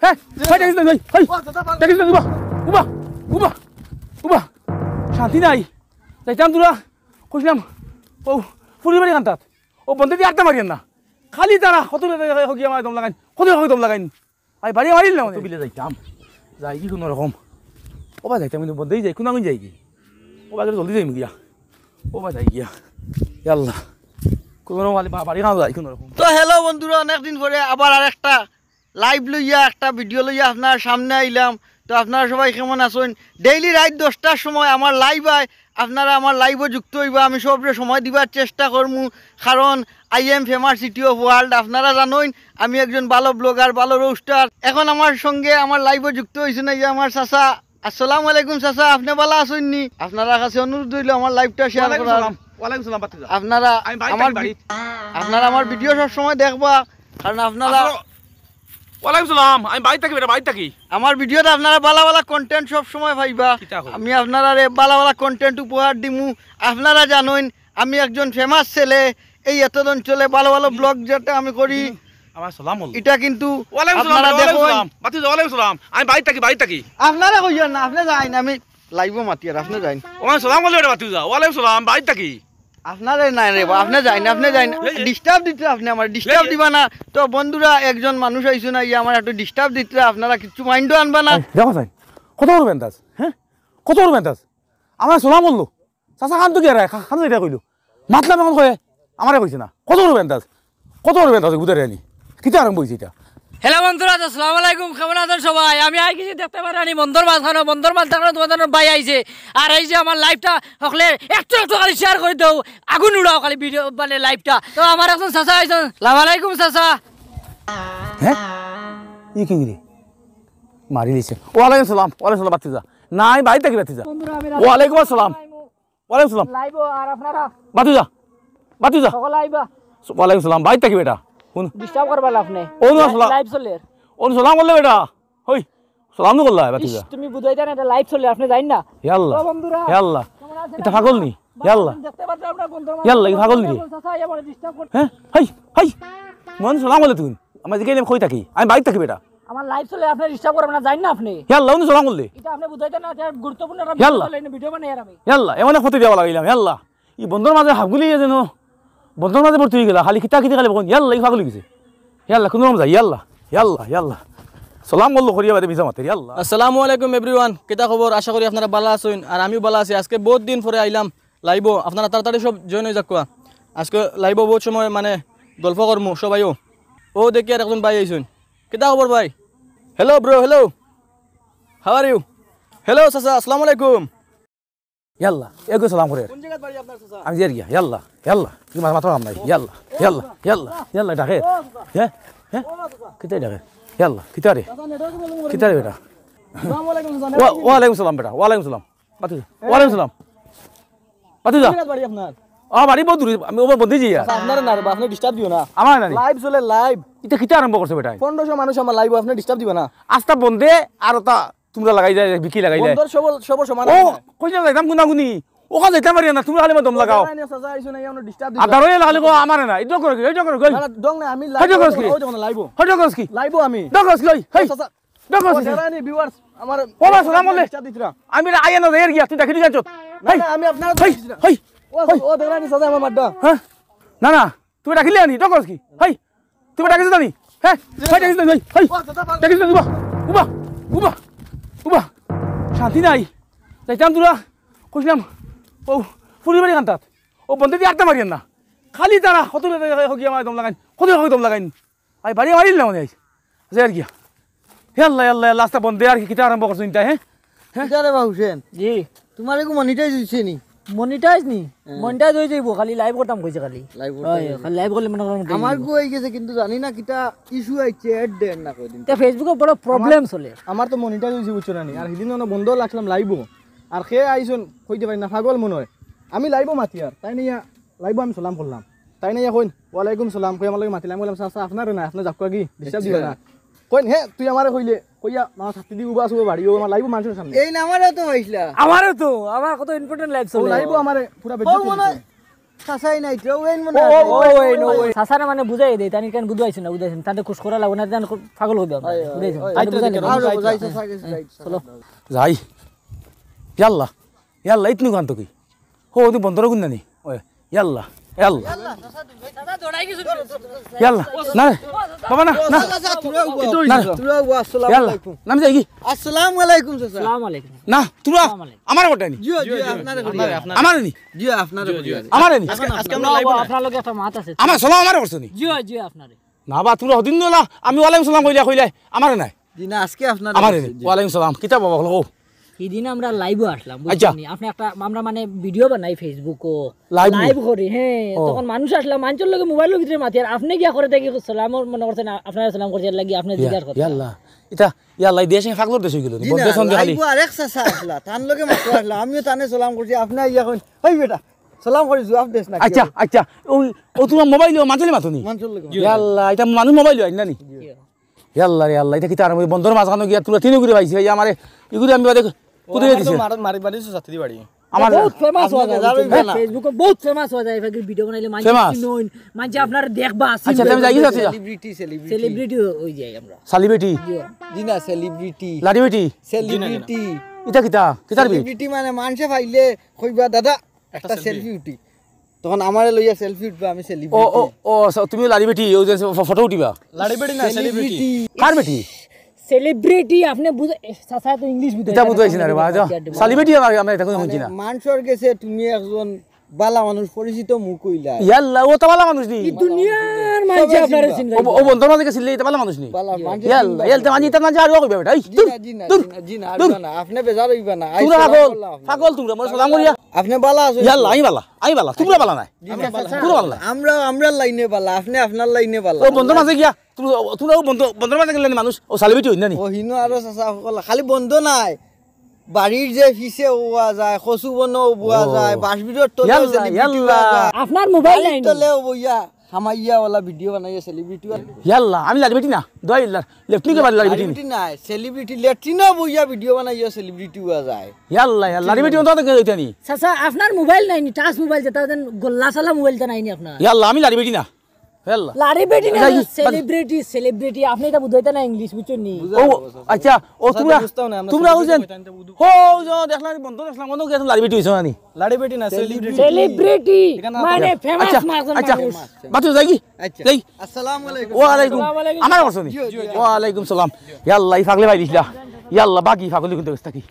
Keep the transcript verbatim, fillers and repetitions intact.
এই, ভাই, ডাকিস না, ভাই, ভাই। ডাকিস না, উবা, উবা, উবা, উবা। শান্তি নাই। যাইতাম তোরা, কইছিলাম, ও, ফুরির বাড়ি কান্তাত। ও বন্দে দি আড্ডা মারিয়ার না। খালি তারা, কত হকি আমার দম লাগাইন, কত হকি দম লাগাইন। আই বাড়ি মারিল না, বিলে যাইতাম। যাই কি কোনো রকম। ও বা যাইতাম, কিন্তু বন্দেই যাই, কোন আগুন যাই কি? ও বা জলদি যাই গিয়া। ও বা যাই গিয়া। ইয়াল্লা। কোনো রকম বাড়ি, বাড়ি কান্তাত যাই কোনো রকম। তো হ্যালো বন্ধুরা, অনেকদিন পরে আবার আরেকটা লাইভ লইয়া, একটা ভিডিও লইয়া আপনার সামনে আইলাম। তো আপনারা সবাই কেমন আছেন? ডেইলি রাত দশটার সময় আমার লাইভ আয়, আপনারা আমার লাইভও যুক্ত হইবা। আমি সবরে সময় দিবার চেষ্টা করমু, কারণ I am famous city of world। আপনারা জানেন আমি একজন ভালো ব্লগার, ভালো রোস্টার। এখন আমার সঙ্গে আমার লাইভও যুক্ত হইছে না যে আমার চাচা। আসসালামু আলাইকুম চাচা, আপনি ভালা আছেন নি? আপনারা কাছে অনুরোধ রইল আমার লাইভটা শেয়ার করার। ওয়ালাইকুম সালাম, বাতিজা। আপনারা আমি বাইরে আমার থাকি, বাড়ি। আপনারা আমার ভিডিও সব সময় দেখবা, কারণ আপনারা আসসালাম। ওয়ালাইকুম সালাম, আমি বাইরে থাকি বেটা, বাইরে থাকি। আমার ভিডিওতে আপনারা ভালা ভালা কন্টেন্ট সব সময় পাইবা। কিতা কও? আমি আপনারারে ভালা ভালা কন্টেন্ট উপহার দিমু। আপনারা জানেন আমি একজন ফেমাস ছেলে, এই এতদিন চলে ভালো ভালো ব্লগ যেটা আমি করি। আমার সালাম বল। এটা কিন্তু ওয়ালাইকুম সালাম, আপনারা ওয়ালাইকুম দেখুন। সালাম। বাতিজা, ওয়ালাইকুম সালাম। আমি বাইরে থাকি, বাইরে থাকি। আপনারা কইয়েন না, আপনি যাইন, আমি লাইভও মাতিয়ার, আপনি যাইন। ওয়ালাইকুম সালাম বলে বেটা, বাতিজা। ওয়ালাইকুম সালাম, বাইরে থাকি। আপনারে নাই রে বা, আপনি যাইন, আপনি যাইন। এই, এই। ডিস্টার্ব দিতে আপনি আমার, ডিস্টার্ব এই, এই। দিবা না। তো বন্ধুরা, একজন মানুষ আইছো না, ইয়ে আমার একটু ডিস্টার্ব দিতে, আপনারা কিচ্ছু মাইন্ডও আনবা না। এই, দেখো সাইন, কত বড় বেন্দাজ, হ্যাঁ? কত বড় বেন্দাজ? আমার সালাম বললো, চাচা খান তো গিয়া রায়, খা-, খান তো এটা কইলো। মাতলাম এখন কয়ে, আমারে কইছে না। কত বড় বেন্দাজ? কত বড় বেন্দাজ? বুঝে রেনি। কিতা আরম্ভ হইছে এটা? হ্যালো বন্ধুরা, আসসালামু আলাইকুম, কেমন আছেন সবাই? আমি আই কিছু দেখতে পারি আনি বন্দর মাছ খানো, বন্দর মাছ দেখানো তোমাদের ভাই আইছে। আর এই যে আমার লাইভটা হকলে একটু একটু খালি শেয়ার করে দাও, আগুন উড়াও খালি ভিডিও মানে লাইভটা। তো আমার একজন চাচা আইছেন, সালাম আলাইকুম চাচা। হ্যাঁ? ই কি রে? মারি দিছে। ওয়ালাইকুম সালাম, ওয়ালাইকুম সালাম, বাতিজা। নাই, বাইরে থাকি বাতিজা। বন্ধুরা, আমি ওয়ালাইকুম আসসালাম। ওয়ালাইকুম সালাম। লাইভও আর আপনারা বাতিজা, বাতিজা। সকল আইবা। ওয়ালাইকুম সালাম, বাইরে থাকি বেটা। হুন। ডিস্টার্ব করবা না আপনি। ও না, লা-, সালাম। লাইভ চলে। ও সালাম করলে বেটা। হই, সালাম নু করলা, ইস, বাতিজা। তুমি বুঝাই দেন, এটা লাইভ চলে, আপনি যাইন না। ইয়াল্লা। ও বন্ধুরা, ইয়াল্লা। কেমন আছেন এটা আপনারা? পাগল নি? ইয়াল্লা। দেখতে পাচ্ছেন আপনারা বন্ধুরা ইয়াল্লা, ই পাগল নি? চাচা, এই আমার ডিস্টার্ব করছে। হ্যাঁ? Hi, hi. মন সালাম বলে তুই। আমার দিকে এলে কই থাকি? আমি বাইরে থাকি বেটা। আমার লাইভ চলে, আপনি ডিস্টার্ব করবেন না, যাইন না আপনি। ইয়াল্লা, উনি সালাম করলে। এটা আপনি বুঝাই দেন না, এটা গুরুত্বপূর্ণ একটা ভিডিও ইয়াল্লা। চলে, এই ভিডিও বানাই আর আমি। ইয়াল্লা, এমন এক ক্ষতি দেওয়া লাগাইলাম, ইয়াল্লা। ই বন্দর মাঝে হাফগুলি ইয়ে যেন, বন্দর মাঝে ভর্তি হয়ে গেলা, খালি কিতা কিতা খালি বকুন, ইয়াল্লা, ই পাগল হয়ে গেছে। ইয়াল্লা, কোনো রকম যাই, ইয়াল্লা, ইয়াল্লা, ইয়াল্লা। সালাম বললো করিয়া বাদে মিছা মাতের, ইয়াল্লা। আসসালামু আলাইকুম everyone, কিতা খবর? আশা করি আপনারা ভালা আছেন, আর আমিও ভালা আছি। আজকে বহুত দিন পরে আইলাম লাইভও, আপনারা তাড়াতাড়ি সব জয়েন হয়ে যাক। আজকে লাইভও বহুত সময় মানে গল্প করমু সবাইও। ও দেখি আর একজন ভাই আইছেন, কিতা খবর ভাই? Hello bro, hello, how are you? Hello চাচা, আসসালামু আলাইকুম। ইয়াল্লা, এগো সালাম করে। কোন জায়গাত বাড়ি আপনার চাচা? আমি যাই গিয়া, ইয়াল্লা, ইয়াল্লা। কি মাথা, মাথা কাম নাই। ইয়াল্লা, ইয়াল্লা, ইয়াল্লা, ইয়াল্লা, ডাকে। হে? হে? কিতা ডাকে? ইয়াল্লা, কিতা রে? চাচা, নেটওয়ার্কে প্রবলেম করে। কিতা রে বেটা? আসসালামু আলাইকুম চাচা, ওয়া-, নেটওয়ার্কে ওয়ালাইকুম সালাম বেটা, ওয়ালাইকুম সালাম। বাতিজা, ওয়ালাইকুম সালাম। বাতিজা। কোন জায়গাত বাড়ি আপনার? ও, বাড়ি বহুত দূরে, আমি ওবার বন্দি যাই আর। চাচা, আপনারে না রে বা, আপনি ডিস্টার্ব দিও না। আমার না নি? লাইভ চলে, লাইভ। এটা কিতা আরম্ভ করছে বেটায়? পনেরোশো মানুষ আমার লাইভ, আপনি ডিস্টার্ব দিবা না। আস্তা বন্দে আর ওটা তোমরা লাগাই যায়, বিকি লাগাই যায়। বন্দর সবর, সবর সমান ও, হয় না। কই যাইতাম গুনাগুনি? ওখানে যাইতাম পারি না, তোমরা খালি আমার দম লাগাও। না, না, চাচা, আইসো না, এই আমরা ডিস্টার্ব দিবা। আর দাঁড়াইয়া লাগালে গো, আমারে না, এই ডং করে, এই ডং করে, কই? না, না, ডং না, আমি এই ডং করে কি? ওই দেখো না, লাইভও। এই ডং করে কি? লাইভও আমি। ডং করে কি, ওই, হেই। ও, চাচা। ডং করে ও, কি? যারা নি, ভিউয়ার্স, আমার ওবা, সালাম আলাইকুম। ডিস্টার্ব দিত না। আমি না আইয়া না, যাই আর কি, তুই ডাকি দিকে আনছত। না, হেই, না, আমি আপনার হেই, দিছি না। হেই, ও, হেই। ও, দেখরা নি, চাচা, আমার মাড্ডা। হ্যাঁ? না, না, তুমি ডাকিলে আনি, ডং করে কি? হেই, তুমি ডাকিছো জানি? হ্যাঁ? হেই, ডাকিছো জানি, হেই, হেই। ও, চাচা, বাদ। ডাকিছো জানি, উবা, উবা, উবা, উবা। শান্তি নাই। যাইতাম তোরা, কইছিলাম, ও, ফুরির বাড়ি কান্তাত। ও বন্দে দি আড্ডা মারিয়ার না। খালি তারা, কত হকি আমার দম লাগাইন, কত হকি দম লাগাইন। আই বাড়ি মারিল না মনে হয়। যাই আর গিয়া। হে আল্লাহ, আল্লাহ, আল্লাহ, আস্তা বন্দে আর কি, কিতা আরম্ভ করছো ইনতা, হ্যাঁ? হ্যাঁ? কিতা রে বা হুসেন? জি। তোমার এগু মনিটাইজ হইছে নি? মনিটাইজ নি? হ্যাঁ। মনিটাইজ হয়ে যাইবো, খালি লাইভ করতাম কইছে খালি। লাইভ করতাম হয়, কইছে। খালি লাইভ করলে মনে করেন আমার গু হয়ে গেছে, কিন্তু জানি না কিতা ইস্যু আইছে, অ্যাড দেন না কইদিন। তে Facebook-এ বড় প্রবলেম আমার, চলে। আমার তো মনিটাইজ হইছে, বুঝছো না নি? আর হিদিন যেন বন্ধ রাখলাম লাইভও। আর কে আইছন কইতে পারি না, পাগল মনে হয়। আমি লাইভও মাতি আর, তাই নিয়া লাইভও আমি সালাম করলাম। তাই নিয়া কইন, "ওয়ালাইকুম সালাম।" কই আমার লগে মাতিলাম, আমি কইলাম, "চাচা, আপনারে না, আপনি যাউক্কা গি, ডিস্টার্ব দিবা না।" কইন, "হে, তুই আমারে কইলে, কইয়া, আমার শাস্তি দি উবা আসবো বাড়ি, ও আমার লাইভও মানুষের সামনে।" এই নাম্বারে তো পাইছিলা। আমারে তো, আমার কত ইম্পর্টেন্ট লাইভ ও চলে। লাইভও আমারে পুরা ও বেজ্জত মনে হয়। চাচাই নাই তো, ওই মনে ও, হয়। ও, ও, ওই, ও, ওই। চাচারা মানে বুঝাই দেয়, তানি কেন বুঝাইছেন না, বুঝাইছেন, তাতে খুশ করা লাগবো না, জান খুব পাগল হইবে আমরা, বুঝাইছেন? তাতে আচ্ছা, বুঝাই আচ্ছা, দেন। আরো বুঝাই, বুঝাইছে, আচ্ছা। চাচাই, চাচাই, চলো। যাই। ইয়াল্লা, ইয়াল্লা, ইতনু কান্ত কি? হো, ওদি বন্দর গুন নানি? ওই, ইয়াল্লা, ইয়াল্লা। ইয়াল্লা, না রে, বাবা, না, না। চাচা, চাচা, তোরা উবা, না রে। তোরা উবা, আসসালামু ইয়াল্লা, আলাইকুম। নামি যাই কি? আসসালামু আলাইকুম, চাচা। আসসালামু আলাইকুম। না, তোরা আসসালামু আলাইকুম। আমারে কটাই নি? জি, জি, আপনারে কটাই। আমারে নি? জি, আপনারে কটাই। আমারে নি? আজকে, আজকে আমরা লাইভ না। আপনার লগে একটা মাত আছে। আমার সালাম আমারে করছো নি? জি, জি, আপনারে। না বা, তোরা হদিন না, আমি ওয়ালাইকুম সালাম কইলা, কইলা, আমারে নাই। জি না, আজকে আপনারে আমারে করছি, নি? জি। ওয়ালাইকুম সালাম। কিতা বাবা, হলো? হিদিন আমরা লাইভও আসলাম, আচ্ছা। বুঝছেন নি? আপনি একটা, আমরা মানে ভিডিও বানাই Facebook-ও, লাইভ নি? লাইভ করি, হ্যাঁ। ও। তখন মানুষ আসলাম, মানুষের লগে মোবাইলের ভিতরে মাতি, আর আপনি গিয়া করে দেখি সালাম মনে করছেন, আ-, আপনারে সালাম করছি, এর লাগি আপনি ইয়া, জিজ্ঞাসা করছেন। ইয়াল্লা। ইতা, ইয়াল্লা, এই দেশ ফাগলর দেশ হইগেল নি। ইজি না, বড় দেশ হইতে খালি। লাইভও আরেক চাচা আসলা, তার লগে মাত্র আসলা, আমিও তানে সালাম করছি, আপনি আইয়া কইন, "হেই বেটা, সালাম করি জুয়াব দেস না।" আচ্ছা, আচ্ছা, ওই, ও তোমার মোবাইল, ও মানষর লগে মাতো নি? মানষর লগে। ইয়াল্লা, ইতা মানুষ মোবাইল হয় না নি? জি। ইয়াল্লা রে আল্লা, ইতা কিতা আরম্ভ? বন্দর মাঝখানো গিয়া তোরা তিনও ঘুরে পাইছি, এই আমারে, ইগুরে আমি বাদে কোথায় দিছে? মারি, মারি, মারি, সাথে দি বাড়ি। আমার বহুত ফেমাস হওয়া যায়, বুঝছেন? Facebook-ও বহুত ফেমাস হওয়া যায়, এভাবে ভিডিও বানাইলে মানুষ চিনইন, মানুষ আপনারে দেখবা, আচ্ছা, চিনবা। তুমি যাই কি সাথে যা? Celebrity, celebrity. সেলিব্রিটি হই যাই আমরা। সেলিব্রিটি? জি। জি না, সেলিব্রিটি। লারিবেটি? সেলিব্রিটি। ইতা কিতা? কিতার বি? সেলিব্রিটি মানে মানুষে পাইলে কইবা, "দাদা, একটা একটা সেলফি।" সেলফি উঠি। তখন আমারে লইয়া সেলফি উঠবা, আমি ও, ও, সেলিব্রিটি। ও, আচ্ছা, তুমি লারিবেটি, ওই যে ফ-, ফটো উঠিবা? লারিবেটি না, সেলিব্রিটি। সেলিব্রিটি। কার বেটি? সেলিব্রিটি, আপনি বুঝে-, এ, চাচা তো ইংলিশ বুঝে ইটা না, বুঝাইছি না রে বা, বাংলাদেশে যাও। পাঠিয়ে দেবো। সেলিব্রিটি আর আমি এটা কোনো বুঝছি না। মানে, মানষর গেছে তুমি একজন বালা মানুষ, পরিচিত মুখ হইলা। ইয়াল্লা, ও তো বালা মানুষ নি। এই দুনিয়ার মানষে সবাই আপনারে চিনবা। চিনবা। ও, ও বন্দর মাঝে গেছিল, এটা বালা মানুষ নি। বালা মানুষে ইয়াল্লা, চিনবা। ইয়াল্লা, তো মাঝে ইটা মাঝে আর ও কইবে বেটা, এই, জি দূর, না, জি না, দূর, জি না, জি না, দূর। আরবা না। আপনি বেজার হইবা না। তোরা আইসলাম, পাগল, বললাম। পাগল তোমরা, মোর সালাম করিয়া। আপনি বালা আছেন? ইয়াল্লা, আমি বালা, আমি বালা, তোমরা বালা নাই। জি না, আমরা বালা। তোমরা বালা নাই। আমরা, আমরা লাইনে বালা, আপনি আপনার লাইনে বালা। ও বন্দর মাঝে গিয়া, তুমি, তোমরা ও বন্দর, বন্দর মাঝে গেলে মানুষ, ও সেলিব্রিটি হইন না নি? ও হিনো আরো চাচা সকল, খালি বন্দর নাই, বাড়ির যে পিছে ওয়া যায়, কচু বনো বোয়া ও। যায়, বাঁশবিড়র তলে ইয়াল্লা, সেলিব্রিটি ইয়াল্লা। ওয়া যায়। আপনার মোবাইল বাড়ির নাই নি? তলে ও বইয়া, হামাইয়া ওলা ভিডিও বানাইয়া সেলিব্রিটি ওয়া। ইয়াল্লা, আমি লারিবেটি না, দোয়া ইল্লা, লেফটিকে বাড়ি লারিবেটি নি। লারিবেটি নাই, সেলিব্রিটি লেট্রিনও বইয়া ভিডিও বানাইয়া সেলিব্রিটি ওয়া যায়। ইয়াল্লা, ইয়াল্লা, লারিবেটি অন্তত কেউ হইতা নি। চাচা, আপনার মোবাইল নাই নি? টাচ মোবাইল যেটা দেন গোল্লা সালা মোবাইলটা নাই নি আপনার? ইয়াল্লা, আমি লারিবেটি না। ইয়াল্লা। লারিবেটি না, এই, এই, সেলিব্রিটি, সেলিব্রিটি। আপনি এটা বুঝাইতে না ইংলিশ, বুঝছেন নি? ও, আচ্ছা, ও তোমরা, বুঝতাম না, আমরা তোমরা সেলিব্রিটি ওজন, কইতাম, এটা বুঝু। হো, ওজন, দেখলাম, বন্ধ দেখলাম, মনে গেছে লারিবেটি হইছে না নি? লারিবেটি না, সেলিব্রিটি। সেলিব্রিটি, এখানে মানে আচ্ছা, ফেমাস আচ্ছা, মাজন আচ্ছা, মানুষ। বাতু যাই কি? আচ্ছা। যাই। আসসালামু আলাইকুম। ওয়ালাইকুম। আসসালামু আলাইকুম। আমার বসো নি? জি, জি, জি। ওয়ালাইকুম সালাম। ইয়াল্লা, এই ফাগলে ভাই দিছিলা। ইয়াল্লা, বাকি ফাগলি কিন্তু থাকি।